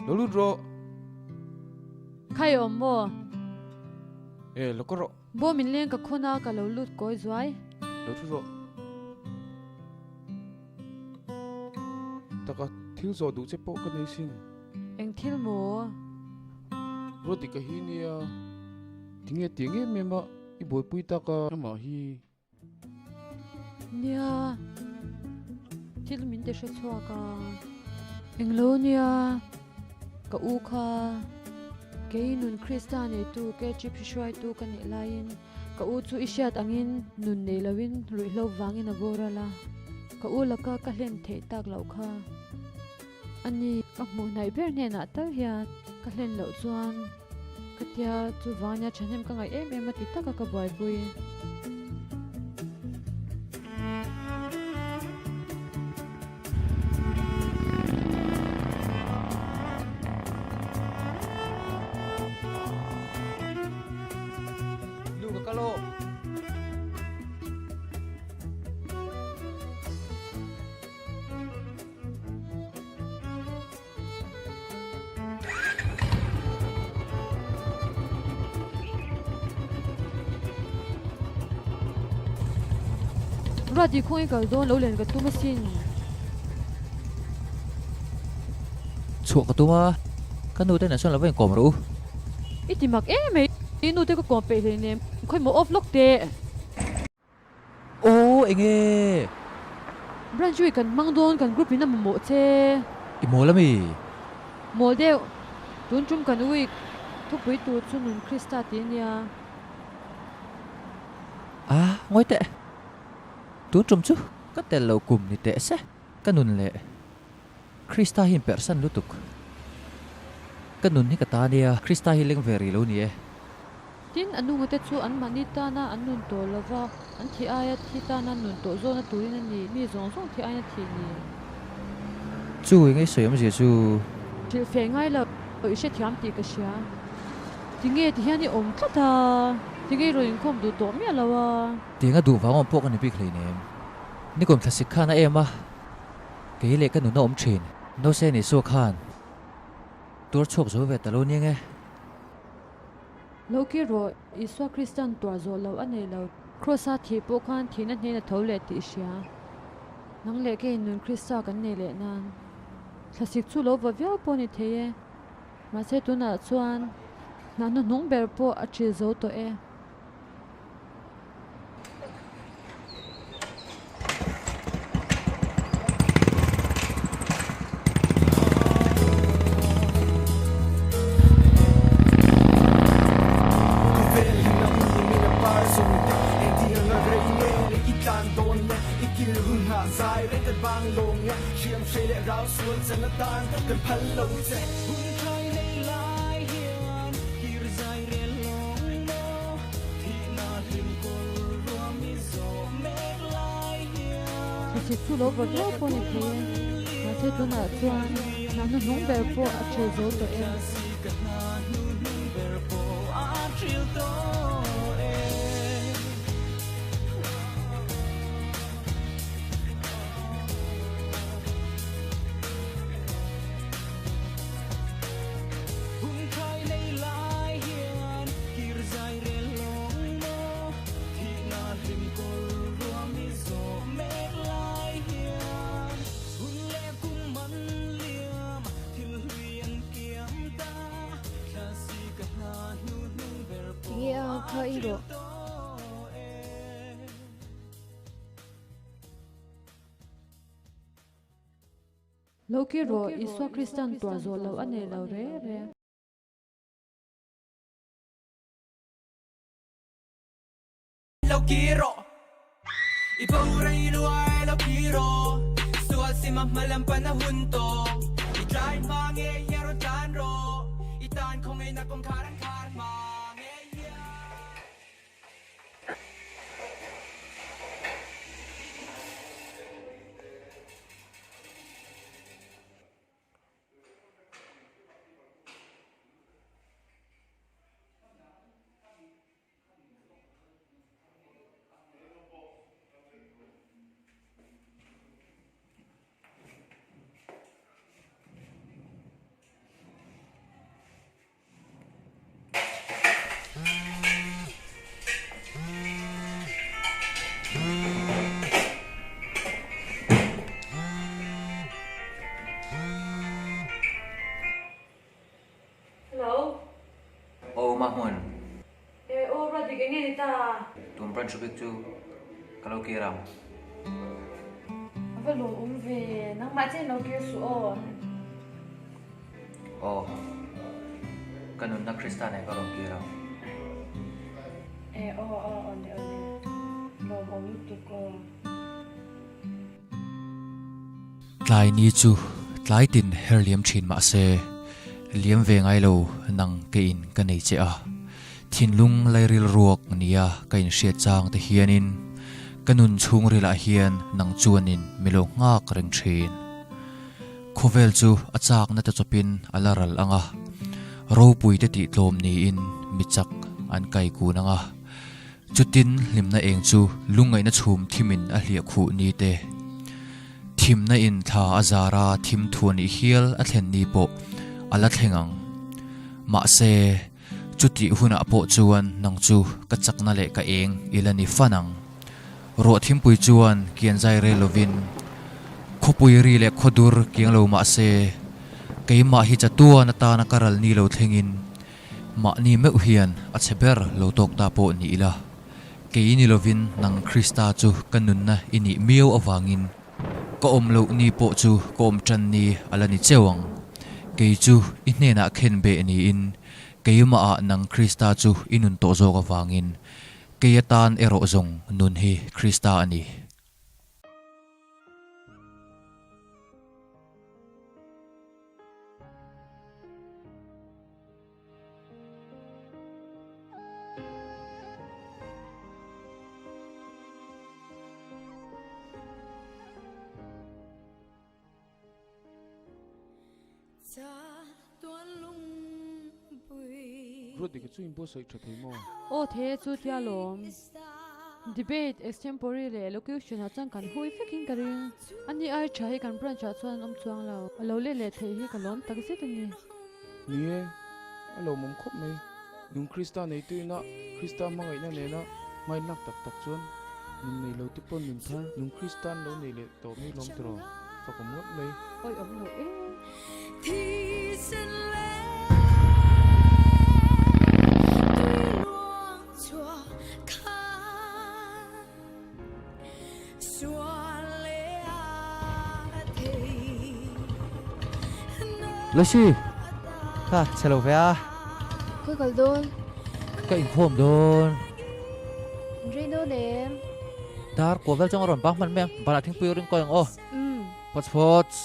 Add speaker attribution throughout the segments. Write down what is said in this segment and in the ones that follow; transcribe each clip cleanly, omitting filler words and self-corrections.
Speaker 1: Lo lut rawh.
Speaker 2: Khai awm maw?
Speaker 1: E, lo kawr rawh.
Speaker 2: Bawm in leng ka khawn a, ka lo lut kawi zuai.
Speaker 1: Lo thu rawh. Taka thil zawh duh che pawh ka nei sin.
Speaker 2: Eng thil maw?
Speaker 1: Ruati ka hi nia. Tinge tiang em em a i buaipui tak a amah hi.
Speaker 2: Nia, thil min ti hre chhuak a. Englo nia, ka u kha kei nun Krista neitu KGP hruaitu ka nih laiin ka u chu i hriat angin nun nei loin ruihhlo vangin a boral a, ka u laka ka hlen theih tak loh kha a ni. Ka hmuh hnaih ber hnenah tal hian ka hlen loh chuan ka tia chuvang nia thahnem ka ngaih em em a ti taka ka buaipui.
Speaker 1: Nu ka kal aw.
Speaker 2: Ruati khawnge kal dawn lo len ka tum asin.
Speaker 3: Chhuah ka tum a, ka nu te nen sawn lo va inkawm rawh u.
Speaker 2: I ti mak em mai, i nu te ka kawm peih hleinem, khawimaw off lawk teh.
Speaker 3: Aw enge?
Speaker 2: Branch week kan hmang dawn kan group in a mamawh che.
Speaker 3: I mawl ami?
Speaker 2: Mawl deuh. Tun tum kan week thupui tur chu nun Krista tih a nia.
Speaker 3: A ngawi teh. Tun tum chu ka tel lo kum ni teh se ka nun leh Krista hi inperhsan lutuk. Ka nun hi ka ta nia, Krista hi leng ve rih lo ni e.
Speaker 2: Tin, a nungate chu anmahni tana an nun tawh lo va, an thi aia thi tana nun tawh zawhna turin a ni, mi zawng zawng thi aiin a thih ni.
Speaker 3: Chu i ngaihsawi awmzia chu.
Speaker 2: Hrilhfeh ngai lo, i hrethiam tih ka hria. Tinge ti hian i awm tlat a, tinge i rawn inkhawm duh tawh miah lo a.
Speaker 3: Tinga duh vang awm pawh ka ni bik hleinem. Nikum thlasik khan a em a. Kei leh ka nuna awm thin. Nose ni suak khan tuar chhuak zo ve ta lo nia nge.
Speaker 2: Lo ki rawh, Isua Kristan tuar zawh loh a nei lo. Kraws-a thih pawh khan thihna hnen a tho leh tih i hria. Nang leh keiin nun Krista kan nei leh nan. Thlasik chu lo va viau pawh ni thei e. Mahse tunah chuan hnah hnuhnung ber pawh a ṭil zo tawh e. Thlasik chu lo vawt viau pawh ni thei e, mahse tunah chuan hna hnuhnung ber pawh a ṭhil zo tawh e. Tinge a kha i rawh. Lo ki rawh, Isua Kristan tuah zawh loh a nei lo re re.
Speaker 4: Lo ki rawh, i bo rei luai lo ki rawh, sual sima hma lam pan a hun tawh, i tlai hma nge hian rawn tlan rawh, i tan khawngaihna kawngkhar an khar hma nge hian.
Speaker 3: Branch bik chu ka lo kir ang.
Speaker 2: A va lawmawm ve, nangmah chiah in lo kir suh aw.
Speaker 3: Aw, ka nunna Krista nen ka rawn kir ang.
Speaker 2: E aw aw awle awle, lawmawm lutuk aw.
Speaker 3: Tlai ni chu tlai tin her liam thin mah se, liam ve ngai lo nang keiin ka nei che a. Thinlung lairil ruak nia ka inhriat chang te hianin ka nun chhungrilah hian nang chuanin mi lo nghak reng thin. Khawvel chu a chakna te chawpin a la ral ang a, ropui te tih tlawm niin mi chak an kai kun ang a. Chutin hlimna eng chu lungngaihna chhum thimin a hliah khuh ni te, thimna in thla a zar a thim thuah nih hial a thlen ni pawh a la thleng ang. Mahse, chutih hunah pawh chuan nang chu ka chakna leh ka eng i la ni fan ang. Ruah thimpui chuan kian zai rel lovin khawpui ri leh khawdur kiang lo mahse, keimah hi chatuan atana ka ral ni lo thlengin Mahni meuh hian a chhe ber lo tawk ta pawh ni ila, kei ni lovin nang Krista chu ka nunna i nih miau avangin ka awm loh ni pawh chu ka awm tan ni a la ni cheu ang. Kei chu i hnenah khen beh niin keimahah nang Krista chu i nun tawh zawk avangin kei atan erawh zawng nun hi Krista a ni.
Speaker 1: Ruatdika chu inbuatsaih tha thei maw?
Speaker 2: Aw thei e chu tia lawm. Debate, extempore leh elocution ah chuan kan hui vekin ka ring. Ani ai tha hi kan branch ah chuan an awm chuang lo. A lo let leh theih hi ka lawm tak zet a ni.
Speaker 1: Ni e, a lawmawm khawp mai. Nung Krista neitu ina Krista hmangaihna nena hmainlak tak tak chuan nun nei lo te pawn nun thar nung Krista an lo nei leh tawh mai lawm tiraw? Fak awm ngawt mai.
Speaker 2: Awi awm lo e.
Speaker 3: Lucy, kha chhe lo ve a.
Speaker 5: Khawi kal dawn?
Speaker 3: Ka inkhawm dawn.
Speaker 5: Rei dawn em?
Speaker 3: Dar kua vel chuan a rawn bang hman mai ang. Banah thingpui ring kawi ang aw. Phawts phawts.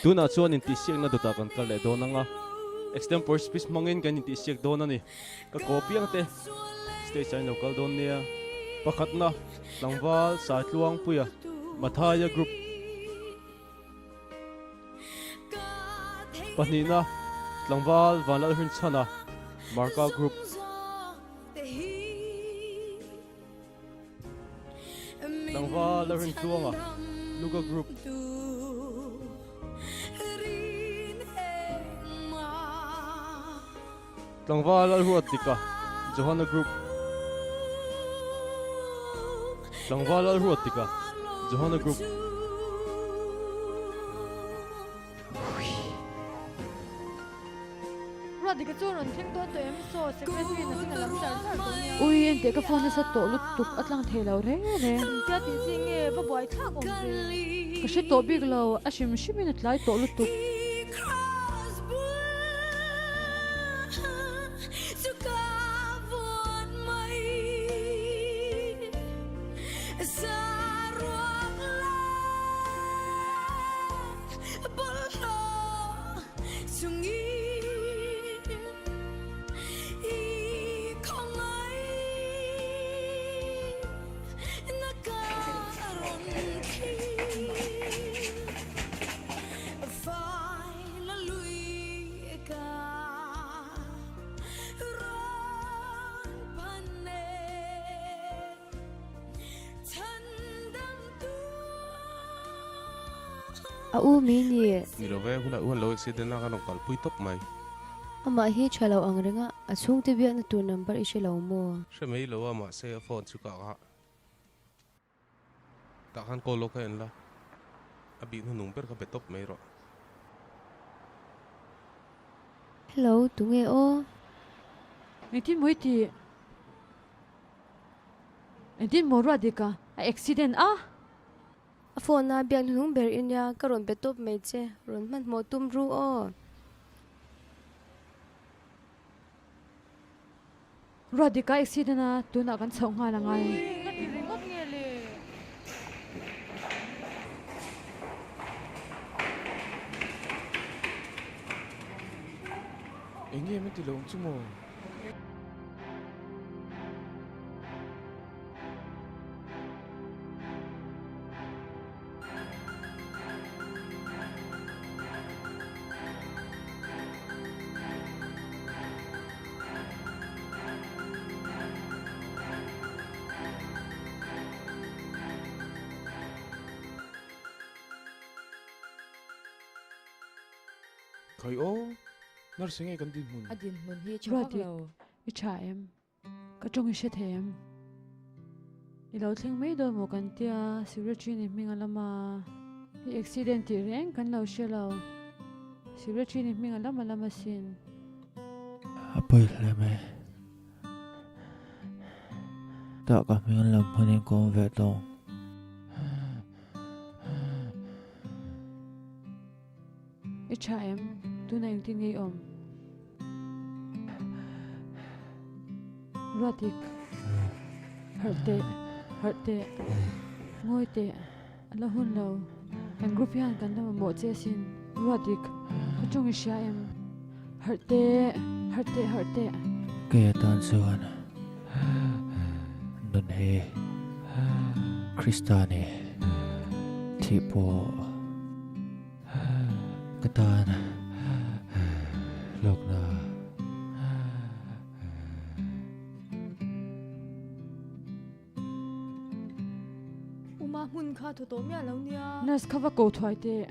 Speaker 6: Tunah chuan intihsiakna dawtah kan kal leh dawn ang a, extempore speech hmangin kan intihsiak dawn a ni. Ka kaw piang te stage ah in lo kal dawn nia. Pakhatna, Tlangval Saitluangpuia, Mathaya Group. Pahnihna, Tlangval Vanlalhrinchhana, Marka Group. Tlangval Lalrintluanga, Luka Group. Tlangval Lalruatdika, Johana Group. Tlangval Lalruatdika, Johana Group.
Speaker 2: Ruatdika chu rawn thleng dawn tawh em? Saw secretary in a hming a lam char char tawh nia. Ui enteh ka phone nasa tawh lutuk a tlang thei lo reng reng. Engtia tih chi nge va buai thlak awm ve. Ka hre tawh bik lo a hrim hrim in a tlai tawh lutuk.
Speaker 5: A u mi ni.
Speaker 7: Ni lo ve, hunah u an lo accident a kan rawn kalpui tawp mai.
Speaker 5: Amah hi tha lo ang reng a, a chhungte biakna tur number i hre lo maw?
Speaker 7: Hre mai lo a, mahse a phone chu ka ah. Tah khan call lo kha en la, a bih hnunung ber kha be tawp mai rawh.
Speaker 5: Hello, tunge aw?
Speaker 2: Engtin maw i tih? Engtin maw ruat dik a? A accident a?
Speaker 5: A phone a biak hnuhnung ber i nia, ka rawn be tawp mai che, rawn hmanhmawh tum ru aw.
Speaker 2: Ruat dik a accident a, tunah kan chhoh nghal a ngai.
Speaker 8: Ui, ka ti ringawt nge le?
Speaker 1: Eng nge min ti lo ang chu maw? Khai aw, nurse nge kan dinhmun?
Speaker 9: A dinhmun hi tha vak lo.
Speaker 2: I tha em? Ka tawng i hre thei em? I lo thleng mai dawn maw kan tia, secretary ni hming a lam a. I accident tih reng kan lo hre lo, secretary ni hming a lam a lam asin.
Speaker 3: A pawi hle mai. Tah ka hming an lam hmunin ka awm ve tawng.
Speaker 2: I tha em? Tuna engtin nge i awm? Ruatik, harh teh, harh teh, ngawi teh, a la hun lo. Kan group hian kan la mamawh che asin. Ruatik, ka tawng i hria em? Harh teh, harh teh, harh teh.
Speaker 3: Kei atan chuan nun hi Krista ni thih pawh Ka tan hlawkna.
Speaker 8: Uma hmun kha thaw tawh miah lo nia.
Speaker 2: Nurse kha va ko thuai teh.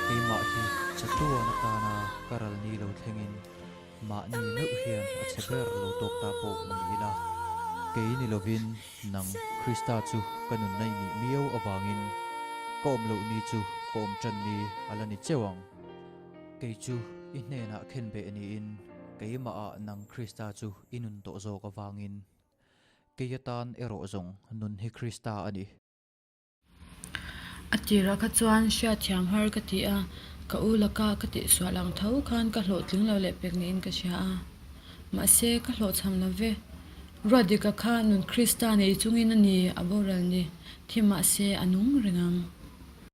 Speaker 3: Keimah hi chatuan atana ka ral ni lo thlengin mahni meuh hian a chhe ber lo tawk ta pawh ni ila, kei ni lovin nang Krista chu ka nunna i nih miau avangin ka awm loh ni chu ka awm tan ni a la ni cheu ang. Kei chu i hnenah khenbeh niin keimahah nang Krista chu i nun tawh zawk avangin kei atan erawh zawng nun hi Krista a ni.
Speaker 2: A tirah kha chuan hriatthiam har ka ti a, ka u laka ka tihsual ang tho khan ka hlawhtling lo leh pek niin ka hria a. Mahse, ka hlawhchham lo ve. Ruatdika kha nun Krista nei chungin a ni a boral ni, thi mahse a nung reng ang.